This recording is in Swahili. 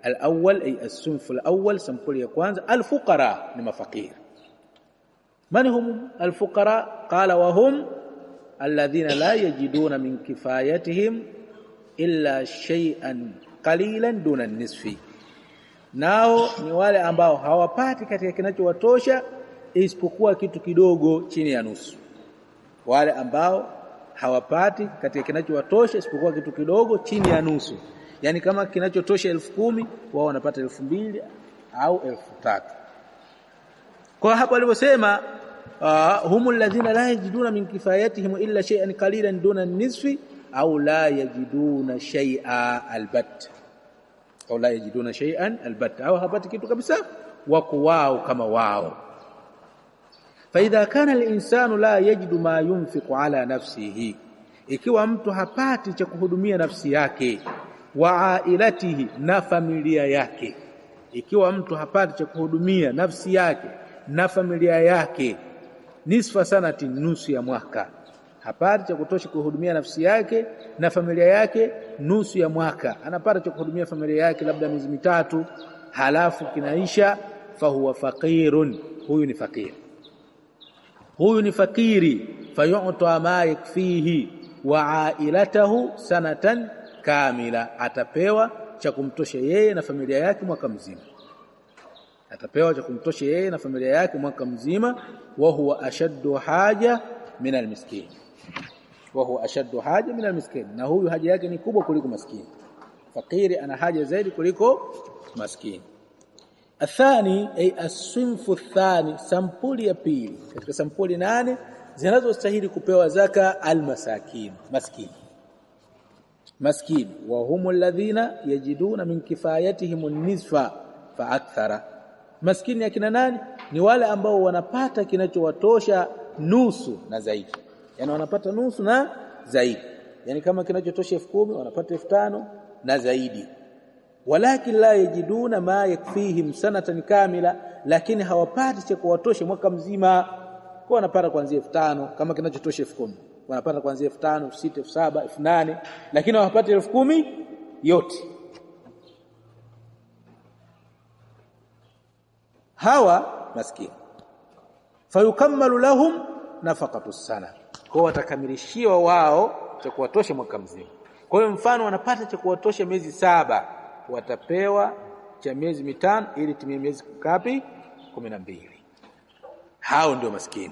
Al-awwal ay as-sinfu al-awwal, sampuli ya kwanza, al-fuqara, ni mafakiri. Man hum al-fuqara? Qala wa hum alladhina la yajiduna min kifayatihim illa shay'an qalilan duna an-nisfi, nao ni wale ambao hawapati katika kinachowatosha isipokuwa kitu kidogo chini ya nusu. Wale ambao hawapati katika kinachowatosha isipokuwa kitu kidogo chini ya nusu, yani kama kinachotosha 10,000 wao wanapata 2,000 au 3,000. Kwa hapo aliposema humul ladhina la yajiduna min kifayatihim illa shay'an qalilan duna an-nisfi au la yajiduna shay'a albat, au la yajiduna shay'an albat, au hapati kitu kabisa, wako wao kama wao. Fa idha kana al-insanu la yajidu ma yunfiqu ala nafsihi, ikiwa mtu hapati cha kuhudumia nafsi yake, wa ailatihi, na familia yake, ikiwa mtu hapati cha kuhudumia nafsi yake na familia yake, nisfa sanati, nusu ya mwaka, hapati cha kutosha kuhudumia nafsi yake na familia yake nusu ya mwaka, anapata cha kuhudumia familia yake labda miezi mitatu, halafu kinaisha, fahuwa faqirun, huyu ni fakiri, huyu ni fakiri. Fayu'ta ma yakfihi wa ailatahu sanatan kamila, atapewa cha kumtosha yeye na familia yake mwaka mzima, atapewa cha kumtosha yeye na familia yake mwaka mzima. Wa huwa ashaddu haja min almiskin, wa huwa ashaddu haja min almiskin, na huyu haja yake ni kubwa kuliko maskini. Fakiri ana haja zaidi kuliko maskini. Athani ay as-sinfu athani, sampuli ya pili katika sampuli 8 zinazostahili kupewa zaka, almasakin, maskini. Maskini wa humul ladhina yajiduna min kifayatihim an-nisfa fa akthara. Maskini akina nani? Ni wale ambao wanapata kinachowatosha nusu na zaidi, yani wanapata nusu na zaidi, yani kama kinachotosha 10,000 wanapata 5,000 na zaidi. Walakin la yajiduna ma yakfihim sanatan kamila, lakini hawapati cha kuwatosha mwaka mzima. Kwa wanapata kuanzia 5,000 kama kinachotosha 10,000 wanapata kuanzia 5,000, 6,000, 7,000, 8,000, lakini hawapati 10,000 yote. Hawa maskini fayukammalu lahum nafaqatu sana, kwa watakamilishiwa wao cha kuwatosha mwaka mzima. Kwa hiyo mfano wanapata cha kuwatosha miezi 7, watapewa cha miezi 5 ili timie miezi ngapi? 12. Hao ndio maskini.